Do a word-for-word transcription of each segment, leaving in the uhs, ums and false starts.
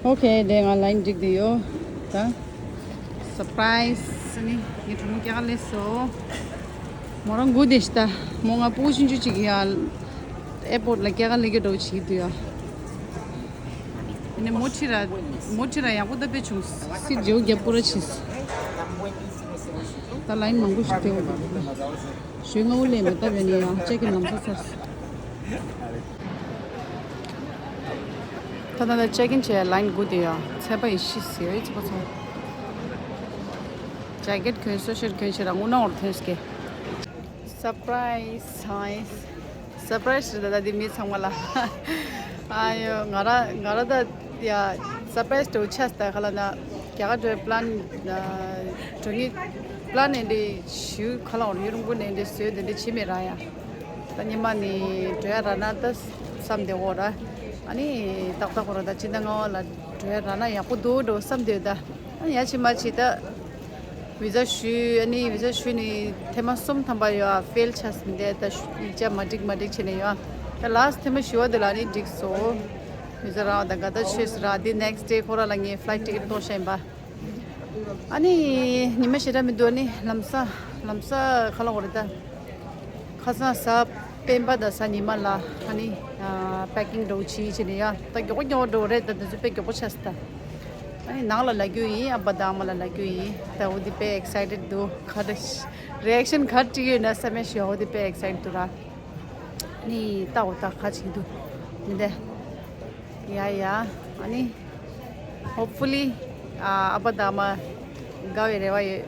ཨོ་ཁེ། དེ་ང་ལའིན་འགྲིག་དེ་ཡོད་ད། སར་པ་རའི་སི་ནི་ངའི་གྲོགས་མོ་སྐྱེས་སྐར་སླེབས་སོང་། མོ་རང་སྒུག་བསྡད་ཤག་ད། མོ་ང་སྤུ་གུ་ཆུང་ཆུང་ཅིག་ཡ། ཨེར་པོར་ཊི་ལ་སྐྱེས་སྐར་སླེབས་རྒྱུ་འདྲ་བོ་བྱེད་ཀྱི་འདུག་ཡ། ཨ་ནི་མོ་ཁྲིད་ར། མོ་ཁྲིད་ར་ཡག་པོ་ད་དཔེ་བྱུང་། སིཊ་བརྗེ་པོ་རྒྱབ་པོ་ར་བྱས། ད་ལའིན་མང་པོ་ཞིག་སྟེར་བ་འདུག་ཞོལ་སྔ་པོ་སླེབས་མེད་ད། བས་ནི་ཡང་ཅེག་ཨིན་ལམ་སང་ཚར་སོང་། ད་ད་ད་ཅེག་ཨིན་བྱས་ལའིན་སྒུག་བསྡད་ཡ། ཚད་པ་ཡི་ཤི་ཟེར་ཡ་ཚོ་པ་ཚོ། ཇེ་ཀེཊ་གྱོན། སུའེ་ཤར་ཊི་གྱོན་བྱས་ར་དངུལ་ནང་བར་ཐོན་སྐད། སར་པ་རའི་སི་ཧའི། སར་པ་རའི་སི་རེད་ད་ད་འདི་མི་ཚང་མ་ལ། ཨ་ཡོ། ང་ར་ང་ར་ད་ཡ་སར་པ་རའི་སི་འདྲ་བོ་ཆགས་སོང་ད། ག་ལབ་ན་རྒྱ་གར་འགྲོ་པི་ལན་འགྲོ་ངེས་པི་ལན་ཨེ་འདྲ་ཞུ་ག་ལབ་ཡུན་རིང་པོ་ནས་འདྲ་བཟོས་དེ་འདྲ་བྱེད་མེད་ར་ཡ། ད་ཉི་མ་ནི་འགྲོ་ཡ་རག་ན་ད་བསམ་བསྡད་ཡོད་ར། ཨ་ནི་ཏག་ཏག་ཁོ་རང་ད་སྤྱི་ཟླ་ལྔ་པ་ལ་འགྲོ་ཡ་རག་ན་ཡག་པོ་འདུག་འགྲོ་བསམ་བསྡད་ཡོད་ད། ཨ་ནི་ཡ་ཕྱི་མ་ཕྱི་ད། བི་ཟ་ཞུས། ཨ་ནི་བི་ཟ་ཞུས་ནི་ཐེངས་མ་གསུམ་ཐམ་པ་ཡོད་ཨ། ཕེལ་ཆགས་མི་འདུག་ད། ཡིག་ཆ་མ་འགྲིག་མ་འགྲིག་བྱས་ནས་ཡོད་ཨ། ད་ལཱ་སི་ཊི་ཐེངས་མ་བཞི་པ་དེ་ལ་ནི་འགྲིག་སོང་། བི་ཟ་རག་ད་ག་ད་ཆོས་ར་དེ་ནེག་སི་ཊི་ཌེ་ཁོ་ར་ལ་ངས་ཕི་ལའིཊ་ཊི་ཀེཊ་གཏོང་བཞག་ཡིན་པ། ཨ་ནི་ཉི་མ་ཞེ་དྲག་མི་འདུག་ཨ་ནི་ལམ་སང་ལམ་སང་ག་ལབ་དགོས་རེད་ད། ཁ་སང་གཟའ་སྤེན་པ་དང་གཟའ་ཉི་མ་ལ་ཨ་ནི་ཨ་པེ་ཀིང་འདྲ་བོ་བྱས་བྱས་ནས་ཡ། ད་མགྱོགས་པོ་མགྱོགས་པོ་འགྲོ་རེད་ད། དེ་ཚོ་དཔེ་མགྱོགས་པོ་ཆགས་སོང་ད། ཨ་ནི་ནང་ལ་ལབ་རྒྱུ་ཡིན། ཨ་པ་དང་ཨ་མ་ལ་ལབ་རྒྱུ་ཡིན་ད། འོ་དེ་དཔེ་ཨེག་སའི་ཊེཌ་འདུག་ག་རེ་རི་ཨེག་ཤན་ག་རེ་སྤྲད་ཀྱི་ཡོད་ན་བསམ་ཡས་ཞུ། འོ་དེ་དཔེ་ཨེག་སའི་ཊེཌ་འདུག་ར། ཨ་ནི་ད་འོ་ད་ག་བྱེད་ཀྱི་འདུག་མི་འདུག་ཡ་ཡ། ཨ་ནི་ཧོབ་ཕུ་ལི་ཨ་ཨ་པ་དང་ཨ་མ་དགའ་བའི་རེ་བ་ཡོད།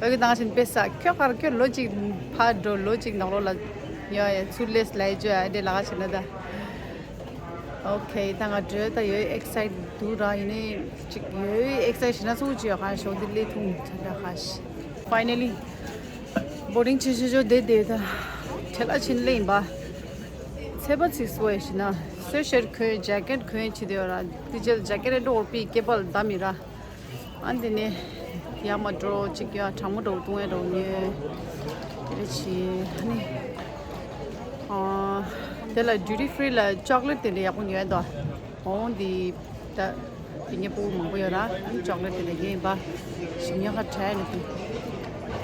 དགའ་གི་ད་ང་བཞིན་དཔེ་ས་ཁྱོད་གར་ཁྱོད་ལོ་གཅིག་ཕར་འགྲོ། ལོ་གཅིག་ནང་ལོགས་ལ་ཡ་ཡ་ཚུར་སླེབས་ལབ་ཡ་ཅོ་ཡ་འདྲེ་ལ་ག་བྱེད་ན་ད། ཨོ་ཁེ། ད་ང་འགྲོ་ད་ཡོད། ཨེག་སའི་ཊེཌ་འདུག་ར། ཡིན་ནའི་ཅིག་ཡོད་ཨེག་སའི་ཊེཌ་བྱེད་ན་ཚོགས་ཅིག་ཡོད་ག་ཞོགས་འདི་སླེབས་ཐུང་ཆ་འདྲ་ག་ཤི། ཕའི་ནལ་ལི་བོར་ཌིང་ཆེ་ཆེ་ཆོ་དེ་དེ་ད་ཁྲེ་ལ་ཆེན་ལེ་ཡིན་པ། ཚད་པ་ཚིག་སོ་ཡེ་ཤི་ན་སོས་ཤར་གོན་ཇེ་ཀེཊ་གོན་ཆི་དེ་ཡོད་ར། དེ་ཅལ་ཇེ་ཀེཊ་འགྲོ་བར་པི་ཀེ་པལ་ད་མི་ར། ཨ་འདི་ནས་ཡ་མ་འགྲོ་ཅིག་ཡ་གྲང་མོ་འགྲོ་བཏུང་ཡ་འགྲོ་ཉོས། དེ་རེ་ཆི་ཨ་ནི་ཨ་དེ་ལ་ཌུ་ཊི་ཕི་རི་ལ་ཅོག་ལེཊ་དེ་འདྲ་ཡག་པོ་ཉོས་འདུག་འོང་འདི་ད་དེ་ངའི་སྤུ་གུ་མང་པོ་ཡོད་ར། ཨ་ནི་ཅོག་ལེཊ་དེ་འདྲ་ཉོས་ཡིན་པ། ཞིམ་ཉོ་ཁ་བྲལ་ནས་འདུག་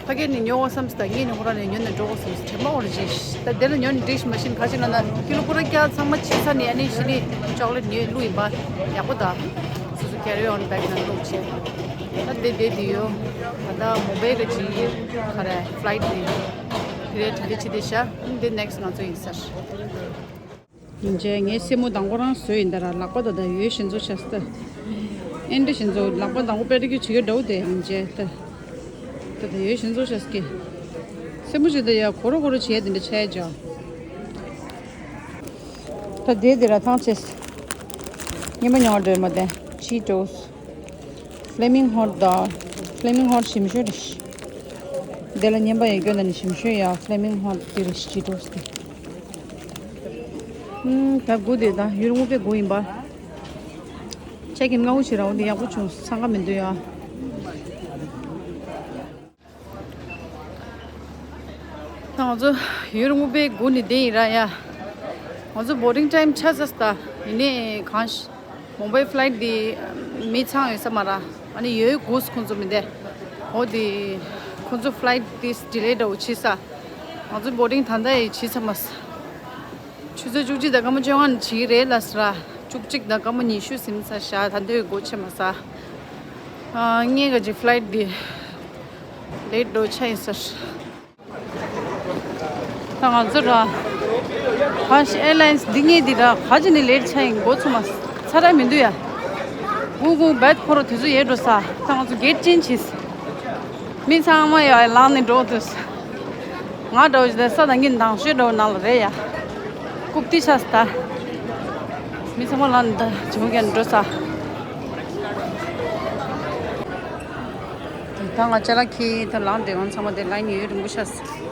ཕ་གི་ནས་ཉོ་བ་བསམ་སི་ད་ངས་ནི་ཁོ་རང་ནས་ཉོ་ནས་འགྲོ་དགོས་བསམ་སི་དྲན་པ་འོར་རྗེས་ད་དེ་ལ་ཉོ་ནས་འགྲིག་ཤི་མ་ཤིན་ཁ་ཅིག་ན་ན་ཀི་ལོ་པུ་ར་སྐྱ་ཚང་མ་ཕྱི་ས་ནས་ཨ་ནི་ཞི་ནི་ཅོག་ལེཊ་ཉོས་བླུགས་ཡིན་པ་ཡག་པོ་ད། སོ་སོ་carry on bag ནང་བླུགས་བྱས་ད་དེ་བསྡད་དེ་ཡོད། ད་ད་མོ་བེ་ག་ཅིག་ག་རེ་ཕི་ལའིཊ་དེ་དེ་རེད་དེ་འདྲ་ཅི་དེ་ཤ་འདི་next ང་ཚོ་ཡིན་ས་རེད། རྗེས་ངའི་སེན་མོ་དང་པོ་རང་བཟོས་ཡིན་ད་ར། ལག་པ་ད་ད་ཡོད་ཞིག་བཟོ་བྱས་སི་ད། ཨེ་འདྲ་ཞིག་བཟོ། ལག་པ་དང་པོ་པེ་ཌི་ཀིའུར་བྱེད་ཀྱི་འདྲ་བོ་དེ་རྗེས་ད། ད་ད་ཡོད་ཞིག་བཟོ་བྱས་སི་ཀི། སེན་མོ་ཞིག་ད་ཡ་གོ་རོ་གོ་རོ་བྱས་དེ་འདྲ་ཆ་ཡ་ཅོ། ད་དེ་དེ་ར་ཐང་ཆེས། ཉི་མ་ཉོ་འདྲེ་མ་དེ་ཆི་ཊོས། Flaming Hot ད། Flaming Hot ཞིམ་ཤོས་རེད། དེ་ལ་ཉན་པ་ཡོད་སྐྱོ་ན་ནི་ཞིམ་ཤོས་ཡ་Flaming Hot དེ་རེད། ཆི་ཊོས་དེ། ཨུམ། ད་དགུ་དེ་ད་ཡུན་རིང་པོ་དཔེ་དགུ་ཡིན་པ། ཅེག་ཨིན་སྔ་པོ་བྱེད་ར། འོ་དེ་ཡག་པོ་བྱུང་། འཚང་ཁ་མི་འདུག་ཡ། ད་ང་ཚོ་ཡུན་རིང་པོ་དཔེ་སྒུག་ནས་བསྡད་ཡིན་ར་ཡ། ང་ཚོ་boarding time ཆགས་ཚར་སོང་ད། ཡིན་ནའི་གང་ཤ་མོམ་བྷའི་ཕི་ལའིཊ་འདི་མི་ཚང་ཡོད་ས་མ་ར། ཨ་ནི་ཡོད་དགོས་ཁོང་ཚོ་མི་འདུག་འོ་དེ་ཁོང་ཚོ་ཕི་ལའིཊ་འདི་ཌི་ལེ་འདྲ་བོ་བྱས་ས། ང་ཚོ་boarding ད་ལྟ་ཡང་བྱས་ཚར་མ་སོང་། ཆུ་ཚོད་བཅུ་གཅིག་དང་སྐར་མ་བཅོ་ལྔ་ནས་བྱེད་ཀྱི་རེད་ལབ་སོང་ར། བཅུ་གཅིག་དང་སྐར་མ་ཉི་ཤུ་ཟིན་ཚར་ཤག་ད་ལྟ་ཡང་སྒོ་ཕྱེ་མ་སོང་། ཨ། ངས་ག་ཅིག་ཕི་ལའིཊ་འདི་ལེཊ་འགྲོ་ཆགས་ཡིན་ཟེར། ད་ང་ཚོ་ར་ཧ་ཤི་ཨེར་ལའིན་སི་འདི་ངས་འདི་ར་ག་ཅིག་ནས་ལེཊ་ཆགས་ཡིན། འགོ་ཚུགས་མ་ཚར་ར་མི་འདུག་ཡ། གུ་གུ་བད་ཁོ་ར་དུས་ཚོད་ཡལ་འགྲོ་ས། ད་ང་ཚོ་གེཊ་ཅན་བྱས། མི་ཚང་མ་ཡར་ལངས་ནས་འགྲོ་འདུག་ང་འདྲ་བོ་ཞིག་ས་དང་གི་མདང་ཤོས་འདྲ་བོ་ནང་ལ་རེད་ཡ། རྐུབ་སྟེགས་ཆགས་སོང་ད། མི་ཚང་མ་ལངས་ནས་ད་ཇོ་མོ་རྒྱག་ནས་འགྲོ་ས། ད་ང་ཅ་ལག་འཁྱེར་ད་ལངས་བསྡད། ང་ཚང་མ་དེ་ལའིན་ཡུན་རིང་པོ་ཆགས་སོང་།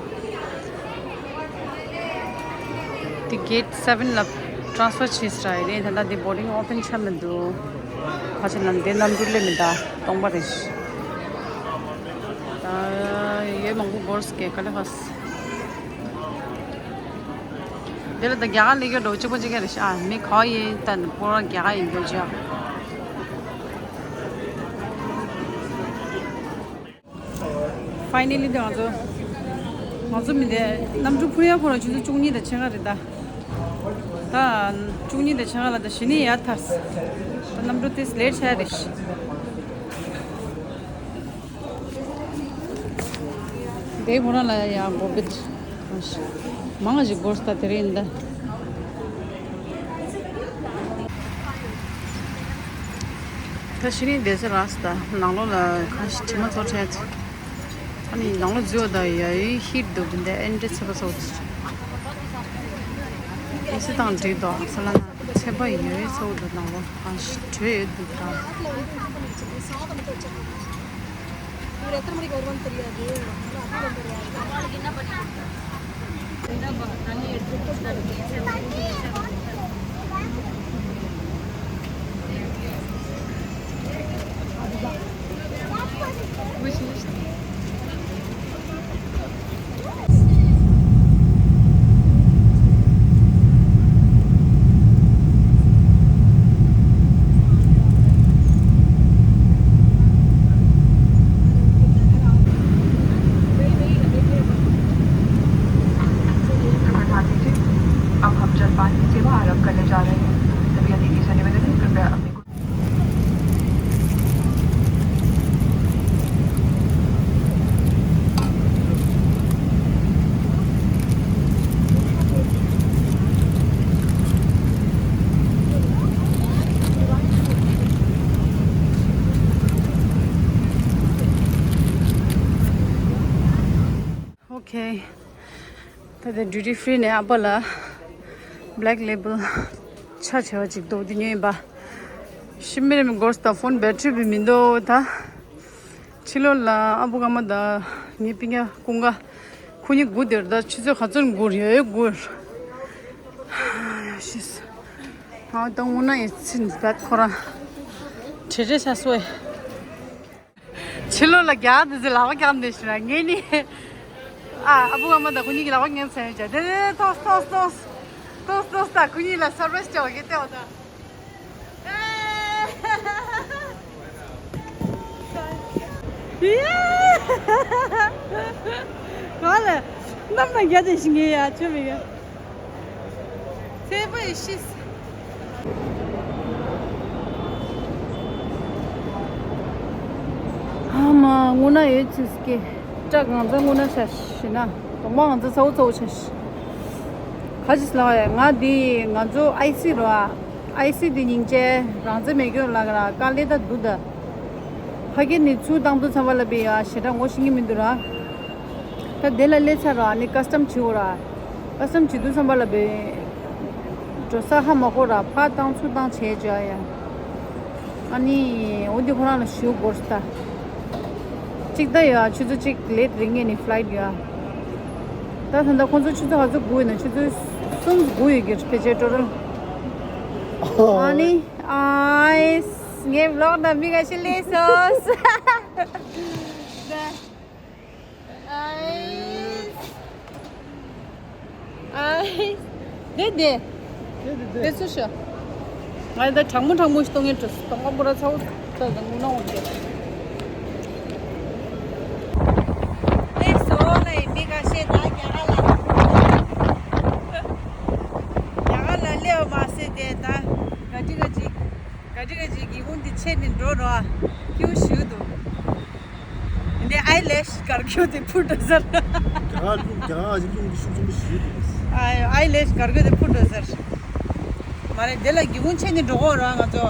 དེ་གེཊ་སེ་བེན་ལ་ཊེ་རན་སི་ཕར་བྱས་ཚར་ཡིན། ད་ལྟ་དེ་བོར་ཌིང་ཨོ་པན་ཆགས་མི་འདུག་ག་ཅི་ལབ་ན་དེ་གནམ་གྲུ་སླེབས་མི་འདུག་སྟོང་པ་རེད། ད་ཡོད་མང་པོ་འགོར་སྐད་ག་ལེ་ཧོས། དེ་ལ་ད་རྒྱ་གར་སླེབས་རྒྱུ་འདྲ་བོ་གཅིག་པ་གཅིག་རྐྱང་རེད་ཤག་མི་ག་པར་ཡིན་ད་ནི་པོ་ར་རྒྱ་གར་ཡིན་རྒྱུ་ཅག Finally དེ་ང་ཚོ་ང་ཚོ་མི་དེ་གནམ་གྲུ་འཕུར་ཡག་ཁོ་རང་ཆུ་ཚོད་བཅུ་གཉིས་དང་ཕྱེད་ཀ་རེད་ད། ད་བཅུ་གཉིས་དང་ཕྱེད་ཀ་ལ་ད་གཞི་ནས་ཡར་ཐར། ད་གནམ་གྲུ་དེ་ལེཊ་ཆགས་རེད། དེ་ཁོ་རང་ལ་ཡང་གོ་བིད་མང་ཞིག་འགོར་ས་དེ་རིང་ད། ད་ཕྱི་ནས་བསྡད་ས་རག་སོང་། ད་ནང་ལོགས་ལ་ཁ་ཤས་དྲི་མ་ཚོར་ཆེད། ཨ་ནི་ནང་ལོགས་འཛུལ་བ་དང་ཡ་ཡི་ཧིཊ་འདུག་འདི་ཨེ་འདྲ་ཚ་པོ་ཚ་པོ་འདུག་ཨེ་སི་དང་འགྲིག་འདུག་ས་ལ་ན་ཚ་པོ་ཡ་ཡི་ཚ་པོ་འདུག་ནང་ལོགས་ཁ་ཤས་དྲོད་ཡོད་འདུག་ད། अब हम जलपान की सेवा आरंभ करने जा रहे हैं। सभी अतिथि से निवेदन है, कृपया अपनी Okay. ད་ལྟ་ཌིའུ་ཊི་ཕི་རི་ནས་ཨ་ཕ་ལ་བྷེ་ལེག་ལེ་བལ་ཆ་བྱེད་པ་ཅིག་འདུག་དེ་ཉོས་ཡིན་པ། ཤི་མི་རེ་མི་འགོར་སྟབས་ཕོན་བེ་ཊི་རི་བི་མི་འདུག་ད། ཕྱི་ལོགས་ལ་ཨ་བུ་ཀ་མ་དང་ངའི་སྤུན་ཀྱག་ཀུན་དགའ་ཁོ་གཉིས་སྒུག་བསྡད་རེད། ད་ཆུ་ཚོད་ག་ཚོད་སྒུག་ཡོད་སྒུག་ཤིས། ང་ད་དངོས་གནས་ཡིད་ཚིམ་བད་ཁོ་རང་བྲེལ་བྲེལ་ཆགས་སོང་། ཕྱི་ལོགས་ལ་རྒྱ་དེ་ཚོས་ལག་པ་བརྐྱངས་བསྡད་ཤི་ན་ངས་ནི། ཨ་ཨ་བུ་ཀ་མ་དང་ཁོ་གཉིས་ཀྱི་ལག་པ་བརྐྱངས་ཚར་ཡོད་ཀྱང་དེ་དེ་ཐོངས་ཐོངས་ཐོངས། ཏོག་ཏོག་ད་ཁོ་གཉིས་ལ་སར་པ་རའི་སི་བྱ་བ་གི་ལྟེ་བ་དང་། ག་ལ་གནམ་ལ་རྒྱ་དེ་ཞིག་ངེས་ཡ་ཆོ་མི་ག་ཚེ་པ་ཡི་ཤིས། ཨ་མ་དངོས་གནས་ཡོད་ཚིག་སྐད་སྐྲག་ང་ཚོ་དངོས་གནས་ཆ་ཤི་ན་གདོང་པ་ང་ཚོ་ཚ་བོ་ཚ་བོ་ཆ་ཤི། ག་ཅི་ལ་ཡ་ང་འདི་ང་ཚོ་ཨའི་སི་རོ་ཨ། ཨའི་སི་འདི་སྙིང་རྗེ་རང་བཙན་མེད་སྐྱོན་ལ་ག་ར་དཀའ་ལས་ད་འདུག་ད། ཕ་གི་ནི་ཚུར་བཏང་དུས་ཙམ་པ་ལ་བི་ཡ་ཞེ་དྲག་ངོ་ཤེས་ཀྱི་མི་འདུག་ར། ད་དེ་ལ་སླེབས་ཚར་ར་ནི་ཀ་སི་ཊམ་བྱེད་འོ་ར། ཀ་སི་ཊམ་བྱེད་དུས་ཙམ་པ་ལ་བི་འགྲོ་ས་ཧ་མ་གོ་ར་ཕར་བཏང་ཚུར་བཏང་བྱས་བྱས་ཡ། ཨ་ནི་འོ་འདི་ཁོ་རང་ལ་ཞུ་དགོས་ས་ད། གཅིག་ད་ཡོད་ཨ་ཆུ་ཚོད་གཅིག་ལེཊ་རེད་ངས་ནི་ཕ་ལའིཊ་ཡོད་ཨ། ད་ད་ལྟ་ཁོང་ཚོ་ཆུ་ཚོད་ག་ཚོད་སྒུག་ཡོད་ན་ཆུ་ཚོད་གསུམ་སྒུག་ཡོད་ཀྱི་ཕལ་ཆེར་ཊོ་ཊལ། ཨ་ནི་ཨའི་ངའི་བི་ལོག་ནང་མི་འགའ་ཤས་སླེབས་སོང་། ཨའི། ཨའི། དེ་དེ། དེ་ཚོ་ཤོ། ང་ད་གྲང་མོ་གྲང་མོ་ཞིག་གཏོང་ངེས་འགྲོ་སོང་། གཏོང་ག་པོ་ར་ཚ་བོ་ད་ད་ངུ་ན་འོང་དེ། སླེབས་སོང་ལ་ཡིན་མི་འགའ་ཤས་ད་རྒྱ་གར་ལ། རྒྱ་གར་ལ་སླེབས་པ་མ་ཟད་དེ་ད་ག་ཅི་ག་ཅི། ག་ཅི་ག་ཅི་སྒེའུ་ཁུང་འདི་ཕྱེ་ནས་འགྲོ་རོགས། ཁྱེའུ་ཞུ་འདུག་འདི་ཨའི་ལེཤ་དཀར་ཁྱེའུ་དེ་ཕུ་འགྲོ་ཟེར། རྒྱ་གར་ལུགས་རྒྱ་གར་ཨ་ཅེ་ལུགས་འདི་ཤུགས་ཆེན་པོ་ཞིག་ཡོད་འདུག་ཨ་ཨའི་ལེཤ་དཀར་ཁྱེའུ་དེ་ཕུ་འགྲོ་ཟེར། མ་རེད་དེ་ལ་སྒེའུ་ཁུང་ཕྱེ་ནས་འགྲོ་གོ་རོགས་ང་ཚོ།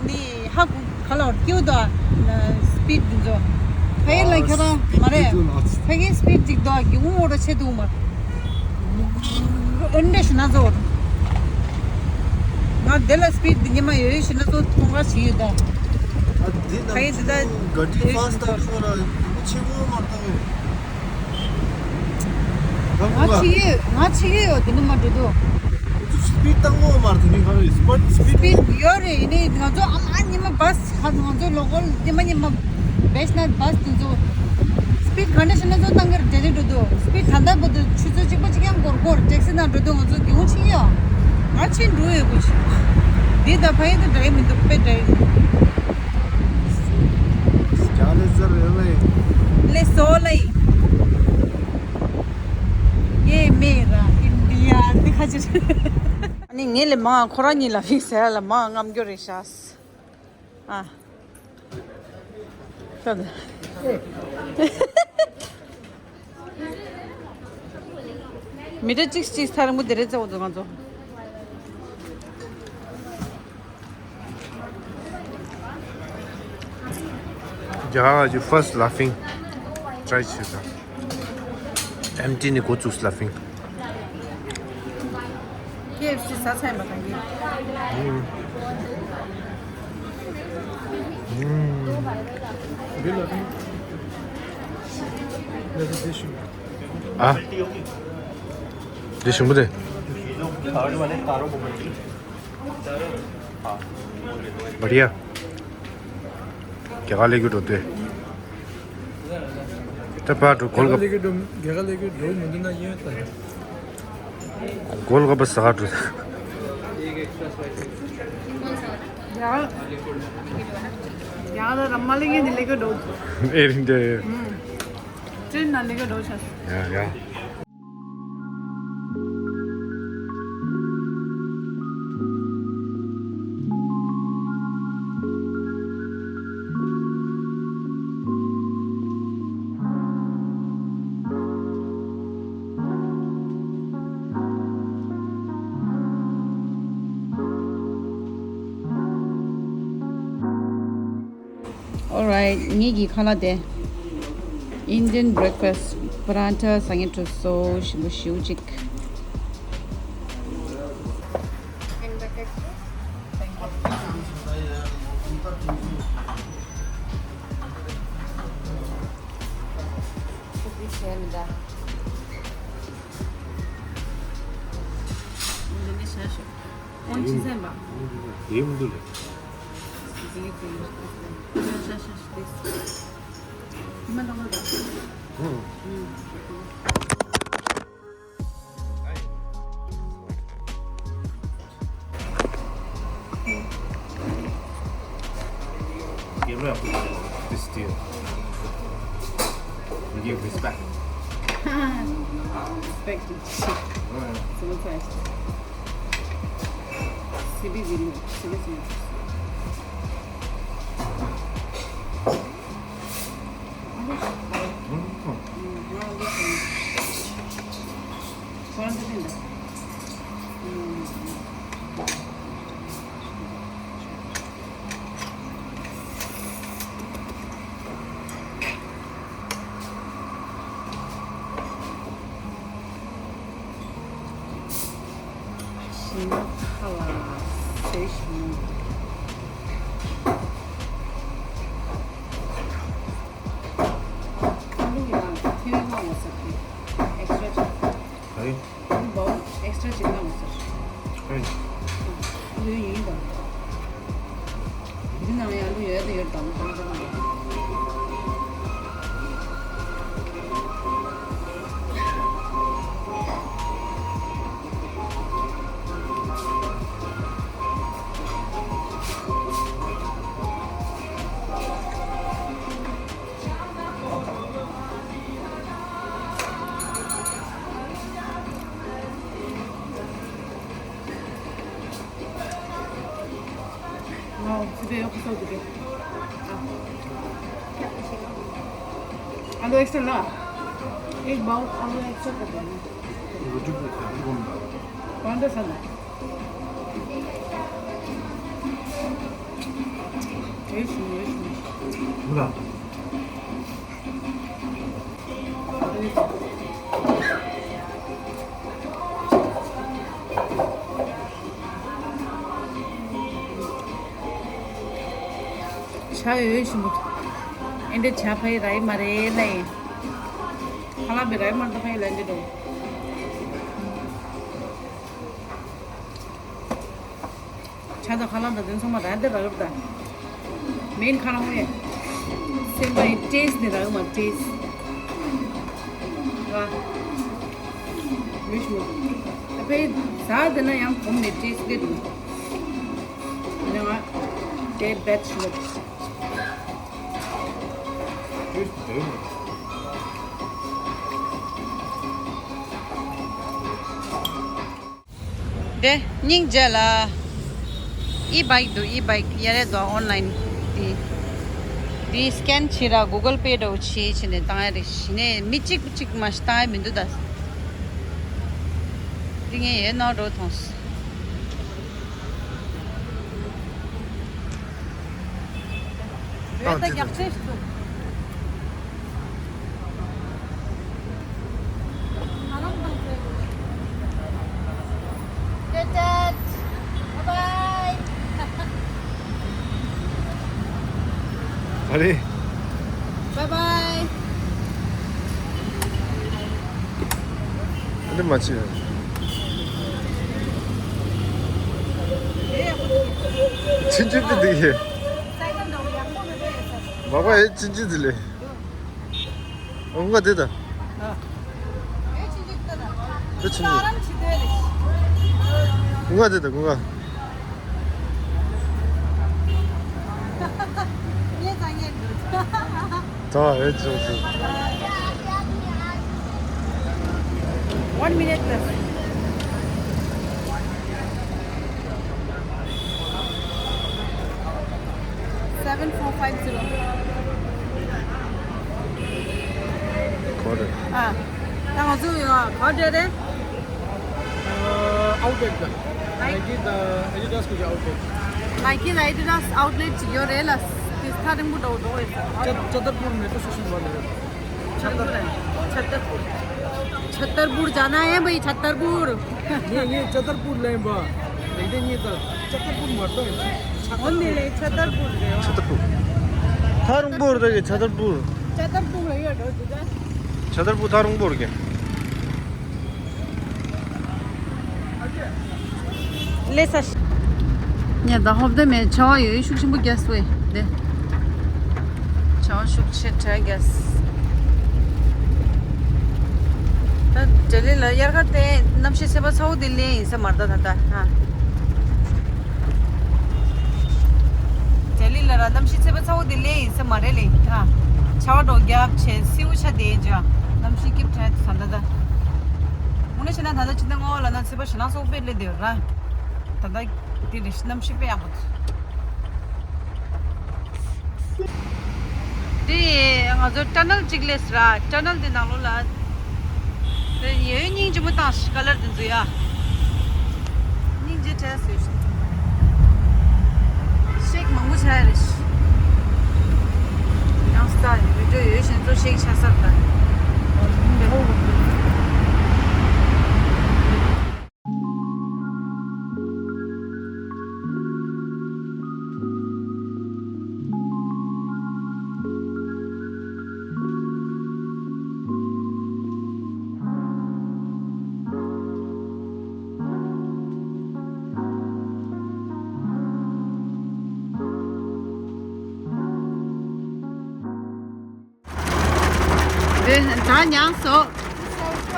འདི་ཧ་གོ་ག་ལ་ཁྱེའུ་དོ། སི་པིཌ་འདི་ཚོ། ཕ་གི་ལ་ཁྱོད་རང་མ་རེད། ཕ་གི་སི་པིཌ་ཅིག་དོ་སྒེའུ་ཁུང་འོག་ཏུ་ཕྱེ་འདུག་མ། ཨེ་འདྲ་ཞིག་ན་ཚོ། ང་དེ་ལ་སི་པིཌ་འདི་ཉི་མ་ཡོད་ཡོད་ཞིག་ན་ཚོ་ཐོང་ག་ཞིག་ཡོད་ད། ཨ་འདི་ནང་ཕ་གི་འདི་ད་ཚོ་ག་འདི་ཡོད་ཕཱ་སི་ཞིག་ན་ཊ་ཚོ། འདི་ཚོ་ལ་ཡིག་ཆེན་པོ་མ་བཏང་བས། ང་ཆི་ཡོད་ང་ཆི་ཡོད་ཡོད་དེ་ནི་མ་འགྲོ་དོ། འདི་ཚོ་སི་པིཌ་བཏང་གོ་མ་རེད་དེ་ནི་ག་རེ་སི་པིཌ་སི་པིཌ་ཡོད་རེད། ཡིན་ནའི་ང་ཚོ་ཨ་མ་ཉི་མ་བཱས། ང་ཚོ་ལོ་ཀལ་ཉི་མ་ཉི་མ་བེས་ན་བཱས་དེ་ཚོ་སི་པིཌ་ག་འདྲ་ཞིག་ན་ཚོ་བཏང་གི་རེད། དེ་འགྲོ་དུ་སི་པིཌ་ད་ལྟ་བར་དུ་ཆུ་ཚོད་གཅིག་པ་གཅིག་རྐྱང་འགོར་འགོར་ཊེག་སི་ནང་འགྲོ་དུ་ང་ཚོ་སྒེའུ་ཁུང་ཕྱེ་ཡོད། ང་ཕྱིན་འགྲོ་ཡོད་དགོས་ཆེ། འདི་ད་ཕ་ཡི་དུ་འདྲ་ཡི་མི་འདུག་དཔེ་འདྲ་ཡི་མི་འདུག་རྒྱ་ལས་ཟེར་རེད་ལེ། ལེ་སོ་ལེ། དེ་མེད་ར་ཨིན་ཌི་ཡ་དེ་ཁ་ཅིག་ཨ་ནི་ངས་ལས་མང་ཁོ་རང་གཉིས་ལ་ཕིག་ཟེར་ལ་མང་རྔམ་སྐྱོ་རེད་ཤག་ཨ། ད་ད། མི་ཏྲ་གཅིག་གཅིག་ཐ་རིང་པོ་དེ་རེད་ཙེ་འོ་དོ་ང་ཚོ། རྒྱ་གར་གྱི་first laughing try བྱེད་དང་། Empty ནི་འགོ་བཙུགས། Laughing. ཁེ་ཨེཕ་སི་ཟ་ཚར་ཡིན་པ་གང་གི། ཨ། འདི་ཞིམ་པོ་རེད། བ་རི་ཡ། རྒྱ་གར་སླེབས་རྒྱུ་འགྲོ་དུས། ད་ཕར་འགྲོ་གོལ་ག་རྒྱ་གར་སླེབས་རྒྱུ་འགྲོ་མི་འདུག་ན་ཡོད་ད། གོལ་ག་པ་ཟ་ག་འགྲོ། ཡ། ཡ་ད་ར་མ་ལེ་གི་ནི་ལེ་གི་འགྲོ། ཨེ་རིན་དེ། ཨུམ། ཏྲེན་ན་ལེ་གི་འགྲོ་ཆ། ཡ་ཡ། Alright, ངེད་ཀྱི་ཁ་ལག་དེ། Indian breakfast, paratha ཟ་ངེ་འགྲོ་སོ། ཞིམ་པོ་ཞེ་པོ་ཅིག Indonesia. དེའི་མི་འདུག་ལེ། Give respect. Respect. Alright. So what's that? Sibi Zulu. Sibi Zulu. ཞིམ་ཁ་ལ་ཟས་ཞིམ། ཨ་ལུ་ཡང་ཐེ་བའི་མ་འོ་ཟ་གི་ཨེག་སི་ཊ་ཅིག་ཨ་ལུ་བའོ་ཨེག་སི་ཊ་ཅིག་མ་འོ་ཟ། ཨ་ལུ་ཡིན་དང་། འདི་ནང་ཡང་ལུ་ཡོད་དེ་ཡོད་དམ་གང་གང་ཡོད། वाह, सीधे ऊपर से उठ के। हाँ। आलू एक्स्ट्रा ला। एक बाउल आलू एक्स्ट्रा कर देना। रोटी पे खाने को मिला। कौन सा सामान? यही सुनो, यही सुनो। पूरा। ཆ་ཡོད་ཞིམ་པོ། ཨེ་འདྲ་ཆ་ཕ་ཡི་ར་ཡི་མ་རེད་ལ་ཡིན། ཁ་ལག་བི་ར་ཡི་མ་འདྲ་ཕ་ཡི་ལ་འདི་འགྲོ། ཆ་དང་ཁ་ལག་དང་དེ་ཚང་མ་ར་འདི་ར་རབ་ད། མེན་ཁ་ལག་ཧོ་ཡ། སེམས་པ་ཡི་ཏེས་ནི་ར་མ་ཏེས། ར། མི་ཞུ། ད་ཕ་ཡི་ཟ་དེ་ན་ཡང་གོམ་ནི་ཏེས་གེ་འདུག་ཡང་དེ་བེད་ཤོད། Taste very nice. དེ་སྙིང་རྗེ་ལ། ཨི་བྷའིག་འདུག་ཨི་བྷའིག་ཡ་རེ་འདུག་ཨོན་ལན་དེ། དེ་སི་ཀེན་བྱེད་ར་གུ་གལ་པེ་འདྲ་བོ་བྱེད་བྱས་ནས་བཏང་ཡ་རེད། གཞི་ནས་མི་གཅིག་པུ་གཅིག་མ་ཞིག་བཏང་ཡ་མི་འདུག་ད། དེ་ངས་ཡོད་ནོ་འགྲོ་མཐོང་སོང་། བོད་ད་རྒྱག་ཆེན་ཞིག་འདུག Bye bye. Bye bye. ཨ་ནི་མ་ཕྱིན། ཕྱིན་ཆད་དེ་འདུག་ཡེ། མ་པ་ཨེ་ཕྱིན་ཆད་དེ་ལས། ཨ་ང་དེ་ད། དེ་ཕྱིན་ཆད། ང་དེ་ད་ང་། ད་ཨེ་ཅོ་ཅོ། One minute, please. Seven four five zero. ག་རེ། ཨ། ད་ང་ཚོ་ཡོད་ག་རེ་རེད། Outlet དང་། Nike དང་Adidas གི་outlet། Nike དང་Adidas outlet ཅིག་ཡོད་རེད་ལ། དེ་ཐག་རིང་པོ་འདྲ་བོ་འགྲོ་དགོས་ས། ཆ་ཆ་ཏར་པུར་མེ་ཏྲོ་སི་ཊེ་ཤན་བར་ལ་ཡོད། ཆ་ཏར། ཆ་ཏར་པུར། ཆ་ཏར་པུར་ཇཱ་ན་ཧེ་བྷའི། ཆ་ཏར་པུར། ངས་ངས་ཆ་ཏར་པུར་ལེན་པ། ལེགས་ལྡན་གཉིས་ཙམ་ཆ་ཏར་པུར་མ་གཏོགས། འོ་ནི་ལེ་ཆ་ཏར་པུར་རེད་བ། ཆ་ཏར་པུར། ཐག་རིང་པོ་རེད་གི་ཆ་ཏར་པུར། ཆ་ཏར་པུར་ལ་ཡོད་འགྲོ་འདུག་ད། ཆ་ཏར་པུར་ཐག་རིང་པོ་རེད་གི། ལས་ས། ཉ་ད་ཧོབ་དེ་མེད་ཆར་པ་ཡོད་ཤུགས་ཆེན་པོ་རྒྱག་སོང་དེ། ཆར་པ་ཤུགས་ཆེ་དྲག་རྒྱག་ད་ལྡི་ལི་ལ་དབྱར་ཁ་དེ་གནམ་གཤིས་ཚ་བ་ཚ་བོ་དེ་ལས་ཡིན་ས་མ་རེད་ད་ད་ལྟ་ཧ། ལྡི་ལི་ལ་ར་གནམ་གཤིས་ཚ་བ་ཚ་བོ་དེ་ལས་ཡིན་ས་མ་རེད་ལེ་ཧ། ཆར་པ་འགྲོ་རྒྱབ་བྱས་སེའུ་ཆ་དེ་ཇ་གནམ་གཤིས་སྐྱིད་དྲག་ད་ད་ད། དངོས་གནས་བྱས་ན་ད་ལྟ་ཕྱི་ཟླ་ལྔ་པ་ལ་ན་ཚ་བ་ཞེད་སྣང་ཚ་བོ་དཔེ་སླེབས་བསྡད་ཡོད་ར། ད་ལྟ་དེ་རེད། གནམ་གཤིས་དཔེ་ཡག་པོ་འདུག་དེ་ང་ཚོ་ཊ་ནལ་གཅིག་སླེབས་ར། ཊ་ནལ་དེ་ནང་ལོགས་ལ་དེ་ཡོད་སྙིང་རྗེ་མོ་བཏང་ཞིག་ཀ་ལར་དེ་ཚོ་ཡ། སྙིང་རྗེ་བྲལ་སོང་ཞིག་ཤེག་མང་པོ་ཆགས་རེད་ཤིག་ཡང་སྟ་ཡོད་འགྲོ་ཡོད་གཞན་ཚོ་ཤེག་ཆགས་ས་ད། དེ་ད་མྱངས་སོ།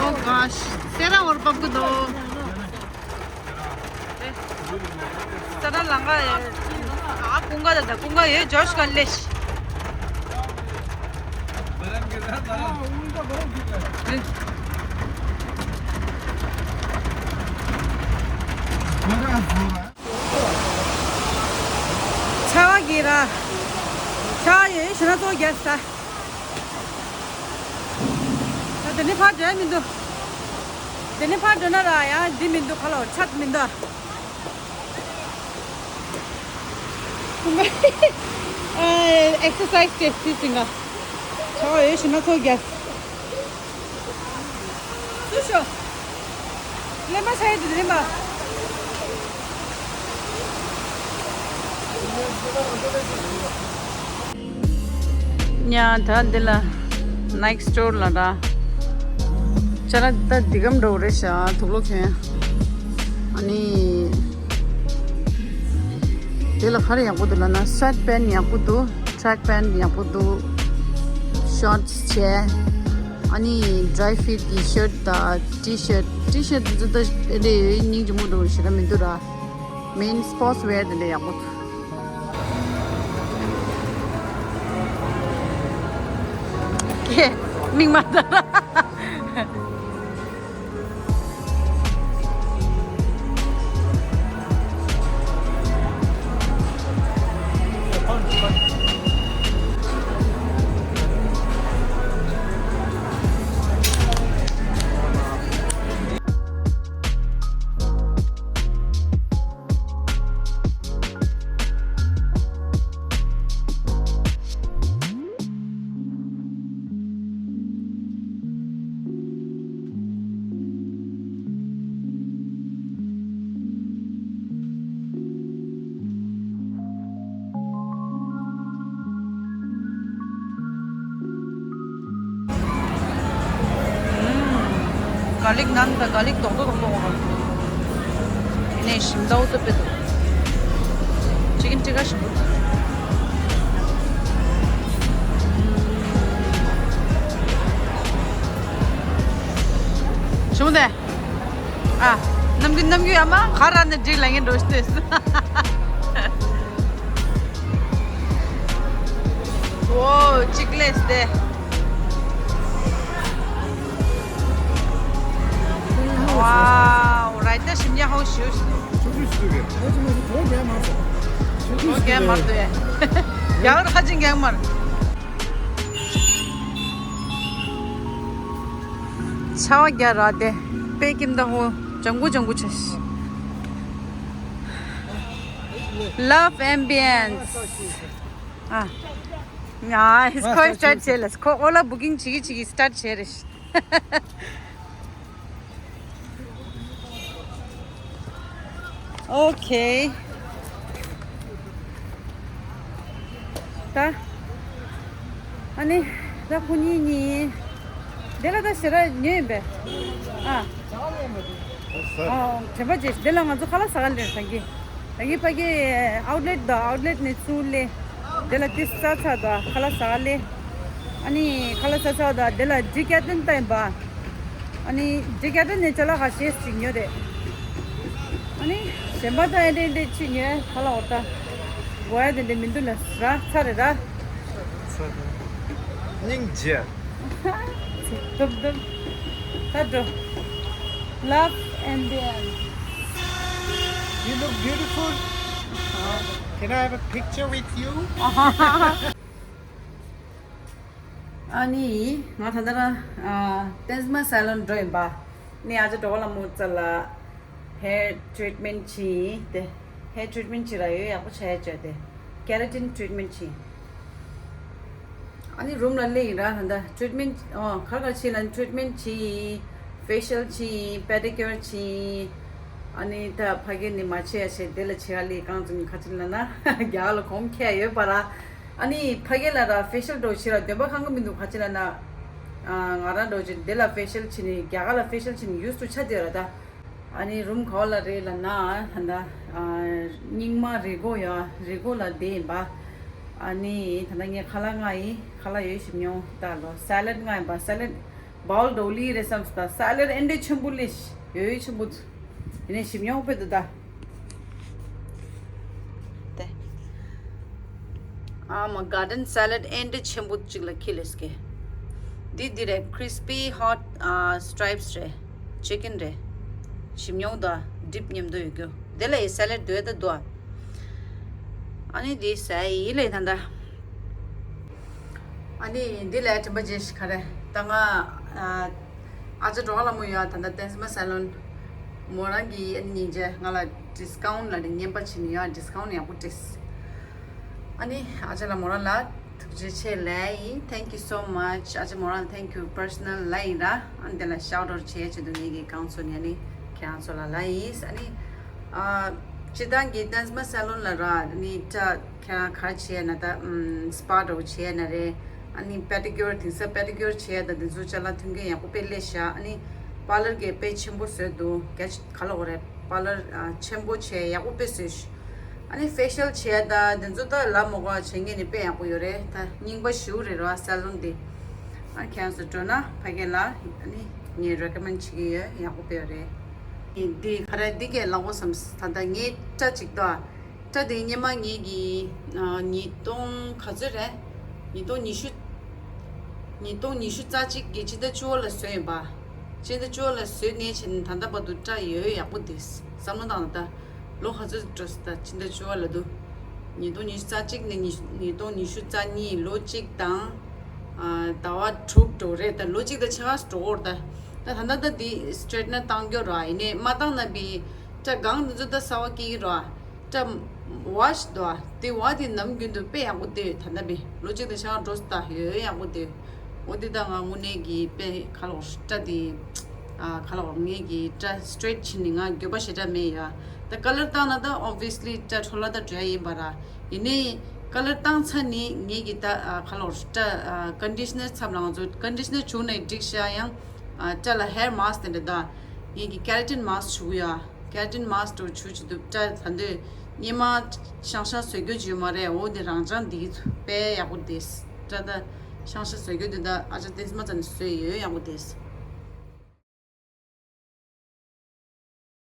Oh gosh. སེ་ར་བོར་བབས་ཀྱི་འདུག་སེ་ར་ལང་ཀ་ཡོད། ཨ་ཀུན་དགའ་ད་ད་ཀུན་དགའ་ཡོད་ཇོ་ཤི་ག་ལེ་ཤི། ཆར་པ་གི་ར། ཆར་པ་ཡོད་ཞེད་སྣང་ཚ་བོ་རྒྱག་ས། ད་དེ་ནས་ཕར་འགྲོ་ཡ་མི་འདུག་དེ་ནས་ཕར་འགྲོ་ན་ར་ཡ་འདི་མི་འདུག་ག་ལ་ཆར་མི་འདུག་ཨེག་སར་སའི་ཛི་བྱེད་དུས་ཟིན་ག་ཆར་པ་ཡོད་ཞེད་སྣང་ཚ་བོ་རྒྱག་སུ་ཤོ། ལེན་པ་ཆ་ཡི་དུ་ལེན་པ། ཉ་ད་འདི་ལ་ནའིཀ་སི་ཊོར་ལ་ར། ཅ་ལག་ད་འདི་གམ་འགྲོ་རེད་ཤག་དུག་ལོག་གྱོན། ཨ་ནི། དེ་ལ་ག་རེ་ཡག་པོ་འདུག་ལབ་ན་སུ་ཝེ་ཊི་པེན་ཡག་པོ་འདུག་ཊེ་རེག་པེན་ཡག་པོ་འདུག་ཤོར་ཊི་བྱས། ཨ་ནི་ཌི་རའི་ཕིཊ་ཊི་ཤར་ཊི་དང་ཊི་ཤར་ཊི། ཊི་ཤར་ཊི་འདི་ཚོ་ད་ཨེ་འདྲ་སྙིང་རྗེ་མོ་འདྲ་བོ་ཞེ་དྲག་མི་འདུག་ར། མེན་སི་པོར་ཊི་སི་ཝེར་དེ་འདྲ་ཡག་པོ་འདུག་ཀེ་མིག་མ་ལྟ་ར། ག་ལིག་ནང་དང་ག་ལིག་རྡོག་རྡོག་རྡོག་རྡོག་འོང་། དེ་ནས་ཞིམ་ཏོག་ཏོ་དཔེ་འདུག་ཅི་གིན་ཏི་ཀ་ཞིམ་པོ་འདུག་ཞིམ་པོ་འདུག་ཨ། ནམ་རྒྱུན་ནམ་རྒྱུན་ཡ་མ་ག་ར་ནས་འགྲིག་ལ་ངས་འགྲོ་ཤི་ཏེ། ཨོ་གཅིག་ལས་ཏེ། ཝའོ་རའི་ཏ་ཞིམ་ཉ་ཧོ་ཤུ། ཆུ་ཆུ་ཞུ་གི་ཨེ་ཅི་མ་ཞུ་གོ་རྒྱ་མ་སོ། ཆུ་ཆུ་ཞུ་གོ་རྒྱ་མ་སོ་ཡ། ཡང་ཁ་ཅིག་རྒྱ་མར། ཆ་བ་རྒྱ་ར་ཏེ། པེ་ཀིམ་ད་ཧོ་ཇང་གུ་ཇང་གུ་ཆ་ཤི། Love ambience. ཨ། ཡ་ཧིས་ཁོའི་སི་ཊར་ཊི་བྱས་ལ་ཁོ་ཨོ་ལ་བུ་ཀིང་བྱེད་ཀྱི་བྱེད་ཀྱི་སི་ཊར་ཊི་བྱས་རེད། ཨོ་ཁེ། ད། ཨ་ནི། ད་ཁོ་གཉིས་གཉིས། དེ་ལ་ད་ཞེ་དྲག་ཉོས་ཡིན་པས། ཨ། ཨ། དྲན་པ་བརྗེད་ཤག་དེ་ལ་ང་ཚོ་ཁ་ལག་ཟ་ག་སླེབས་ད་གི་ད་གི་ཕ་གི་ཨའུཊ་ལེཊ་དང་ཨའུཊ་ལེཊ་ནས་ཚུར་སླེབས། དེ་ལ་ཏིས་ཙ་ཚ་དང་ཁ་ལག་ཟ་ག་སླེབས། ཨ་ནི་ཁ་ལག་ཟ་ཚར་དང་དེ་ལ་ཌི་ཀེ་ཐི་ལོན་ལྟ་ཡིན་པ། ཨ་ནི་ཌི་ཀེ་ཐི་ལོན་ནས་ཅ་ལག་ཁ་ཤས་ཤིག་ཉོས་རེད། ཨ་ནི་གཞན་པ་ད་ཨེ་འདྲས་འདྲས་ཅིག་ཉོས་ཁ་ལག་འོ་ད། དགོས་ཡ་དེ་འདྲས་མི་འདུག་ལ་ར་ཚར་རེད་ར། སྙིང་རྗེ། ཚེ་སྟོབས་སྟོབས། ད་འགྲོ། Love and then. You look beautiful. Can I have a picture with you? ཨ་ནི་ང་ད་ལྟ་ར་ཏེན་ཛི་མ་སེ་ལོན་འགྲོ་ཡིན་པ། ནི་ཨ་ཅག་གྲོགས་ལ་མོ་ཙ་ལ་ཧེར་ཊི་རི་ཊི་མེན་ཊི་བྱས་ཏེ། ཧེར་ཊི་རི་ཊི་མེན་ཊི་བྱས་ར་ཡོད་ཡག་པོ་ཆགས་ཡ་བྱས་ཏེ། ཀེ་ར་ཊིན་ཊི་རི་ཊི་མེན་ཊི་བྱས། ཨ་ནི་རུམ་ལ་སླེབས་ཡིན་ར་ད་ལྟ་ཊི་རི་ཊི་མེན་ཊི་ཨོ་ག་ག་བྱས་ལ་ཊི་རི་ཊི་མེན་ཊི་བྱས། ཕེ་ཤལ་བྱས། པེ་ཌི་ཀིའུར་བྱས། ཨ་ནི་ད་ཕ་གི་ནི་མ་བྱས་ཡ་བྱས་དེ་ལ་བྱས་ཡ་ལས་གང་ཙམ་ཁ་ཆེ་ལ་ན་རྒྱ་གར་ལ་གོམ་ཁེ་ཡ་ཡོད་པ་ར། ཨ་ནི་ཕ་གི་ལ་ར་ཕེ་ཤལ་འགྲོ་བྱས་ར་འདོན་པ་ཁང་གི་མི་འདུག་ཁ་ཆེ་ལ་ན། ང་རང་འགྲོ་བྱས་དེ་ལ་ཕེ་ཤལ་བྱས་ནི་རྒྱ་གར་ལ་ཕེ་ཤལ་བྱས་ནི་ཡུས་ཊུ་ཆགས་བསྡད་ཡོད་ར་ད། ཨ་ནི་རུམ་ག་བ་ལ་རེད་ལབ་ན་ད་ལྟ་ཨ་རྙིང་མ་རི་གོ་ཡ་རི་གོ་ལ་བསྡད་ཡིན་པ། ཨ་ནི་ད་ལྟ་ངས་ཁ་ལག་མངགས་ཡིན། ཁ་ལག་ཡོད་ཞིམ་ཉོ་ལྟ་ལོ། སེ་ལེཌ་མངགས་ཡིན་པ། སེ་ལེཌ་བའོལ་འགྲོ་ལི་རེད་བསམ་སོང་། ད་སེ་ལེཌ་ཨེ་འདྲས་ཆེན་པོ་ལས་ཡོད་ཡོད་ཆེན་པོ་འདུག་ཡིན་ནའི་ཞིམ་ཉོ་དཔེ་འདུག་ད། དེ། ཨ་མ་གར་ཌེན་སེ་ལེཌ་ཨེ་འདྲས་ཆེན་པོ་གཅིག་ལ་ཁྱི་ལས་ཀྱི། འདི་འདི་རེད། ཁྲི་སི་པི་ཧོཊ་ཨ་སི་ཊི་རའི་པི་སི་རེད། ཅི་ཀིན་རེད། ཞིམ་ཉོ་ད་ཌིབ་མཉམ་དུ་ཡོད་རྒྱུ། དེ་ལ་ཡི་སེ་ལེཌ་དུ་ཡོད་ད་དུ། ཨ་ནི་འདི་ཟ་ཡི་ལས་ད་ད། ཨ་ནི་འདི་ལས་དྲན་པ་བརྗེད་ཤག་ག་རེ་ད་ང་ཨ་ཨ་ཅག་གྲོགས་ལ་མོ་ཡོད་ད་ད་ཏེན་ཛི་མ་སེ་ལོན། མོ་རང་གིས་ཨ་ནི་སྙིང་རྗེ་ང་ལ་ཌིས་ཀའུནཊ་ལ་ནི་རྔན་པ་བྱིན་ཡོད། ཌིས་ཀའུནཊ་ཡག་པོ་སྤྲད། ཨ་ནི་ཨ་ཅག་ལ་མོ་རང་ལ་ཐུགས་རྗེ་ཆེ་ལབ་ཡིན། Thank you so much. ཨ་ཅག་མོ་རང་ལ་thank you personal ལབ་ཡིན་ར། ཨ་ནི་དེ་ལ་ཤའོཊ་ཨའུཊ་བྱེད་ཆེད་དུ་ངེད་ཀྱི་གང་ཚོ་ནས་ཨ་ནི་ཁྱེད་རང་ཚོ་ལ་ལབ་ཡིན། ཨ་ནི་ཨ་སྤྱིར་བཏང་གི་ཏེན་ཛི་མ་སེ་ལོན་ལ་ར་ཨ་ནི་ད། ཁྱེད་རང་ག་རེ་བྱས་ན་ད་ཨམ་སི་པ་འདྲ་བོ་བྱས་ན་རེད། ཨ་ནི་པེ་ཌི་ཀིའུར་དེང་སང་པེ་ཌི་ཀིའུར་བྱས་ད་དེ་ཚོ་ཅ་ལག་མཐུན་རྐྱེན་ཡག་པོ་དཔེ་སླེབས་ཤག་ཨ་ནི་པར་ལར་གྱི་དཔེ་ཆེན་པོ་བཟོས་འདུག་རྒྱ་ཆེ་ག་ལ་འོ་རེད། པར་ལར་ཨ་ཆེན་པོ་བྱས་ཡག་པོ་དཔེ་བཟོས་ཤག་ཨ་ནི་ཕེ་ཤལ་བྱས་ད་དེ་ཚོ་ད་ལབ་མ་དགོས་པ་བྱེད་མཁན་ནི་དཔེ་ཡག་པོ་ཡོད་རེད། ད་རྙིང་པ་ཞེ་པོ་རེད་ར་སེ་ལོན་དེ། ཨ་ཁྱེད་རང་ཚོ་འགྲོ་ན་ཕ་གི་ལ་ཨ་ནི་ངས་རེ་ཀོ་མེནཊ་བྱེད་ཀྱི་ཡོད། ཡག་པོ་དཔེ་ཡོད་རེད། འདི་ག་རེ་འདི་གས་ལབ་དགོས་བསམ། ད་ལྟ་ངས་སྐྲ་གཅིག་ཏུ། སྐྲ་དེ་སྔོན་མ་ངེད་ཀྱིས་ཨ་ཉིས་སྟོང་ག་ཚོད་རེད། ཉིས་སྟོང་ཉི་ཤུ། ཉིས་སྟོང་ཉི་ཤུ་རྩ་གཅིག་གི་སྤྱི་ཟླ་བཅུ་པ་ལ་བཟོས་ཡིན་པ། སྤྱི་ཟླ་བཅུ་པ་ལ་བཟོས་ནས་བྱས་ནས་ད་ལྟ་བར་དུ་སྐྲ་ཡོད་ཡག་པོ་འདུག་བསམ་བློ་བཏང་ན་ད་ལོ་ག་ཚོད་འགྲོ་སོང་། ད་སྤྱི་ཟླ་བཅུ་པ་ལ་འདུག་ཉིས་སྟོང་ཉི་ཤུ་རྩ་གཅིག་ནས་ཉིས་ཉིས་སྟོང་ཉི་ཤུ་རྩ་གཉིས་ལོ་གཅིག་དང་ཨ་ཟླ་བ་དྲུག་འགྲོ་རེད། ད་ལོ་གཅིག་དང་ཕྱེད་ཀ་འགྲོ་གི་རེད། ད་ད་ད་ད་འདི་སི་ཊྲེ་ཊི་ནར་བཏང་རྒྱུ་རེད། ཡིན་ནའི་མ་བཏང་ན་བི་སྐྲ་གང་འདི་ཚོ་ད་གསར་པ་སྐྱེ་གི་རེད། སྐྲ་ཝ་ཤི་འདུག་ཨ། དེ་བ་དེ་ནམ་རྒྱུན་དུ་དཔེ་ཡག་པོ་བསྡད་ཡོད། ད་ལྟ་བི་ལོ་གཅིག་དང་ཕྱེད་ཀ་འགྲོ་སོང་། ད་ཡོད་ཡག་པོ་བསྡད་ཡོད། འོ་དེ་ད་ང་དངོས་གནས་ཀྱི་དཔེ་ག་ལ་བ་སྐྲ་དེ་ཨ་ག་ལ་བ་ངེད་ཀྱི་སྐྲ་སི་ཊྲེ་ཊི་བྱས་ནས་ང་འགྱོད་པ་ཞེ་དྲག་མེད་ཡ། ད་ཀ་ལར་བཏང་ན་ད་ཨོབ་བི་ཡ་སི་ལི་སྐྲ་འཕྲོ་བརླག་ད་འགྲོ་ཡ་ཡིན་པ་ར། ཡིན་ནའི་ཀ་ལར་བཏང་ཚར་ནས་ངེད་ཀྱི་ད་ཨ་ག་ལ་བ་སྐྲ་ཨ་ཀོན་ཌི་ཤི་ནར་ཚབ་ལ་ང་ཚོ་ཀོན་ཌི་ཤི་ནར་བྱུགས་ནས་འགྲིག་ཤག་ཡང་། ཨ་སྐྲ་ལ་hair mask དེ་འདྲ་ད། ངེད་ཀྱི་keratin mask བྱུག་ཡ། keratin mask དུ་བྱུག་ཅི་འདུག་སྐྲ་ད་འདོད་སྙེ་མ་ཤང་ཤང་བཟོ་རྒྱུ་བྱུས་མ་རེད། འོ་དེ་རང་ཅང་འདི་དཔེ་ཡག་པོ་དེས། སྐྲ་ད་ཤང་ཤང་བཟོ་རྒྱུ་དེ་ད་ཨ་ཅག་བསྟན་སྨ་ཙ་ནས་བཟོས་ཡོད། ཡག་པོ་དེས།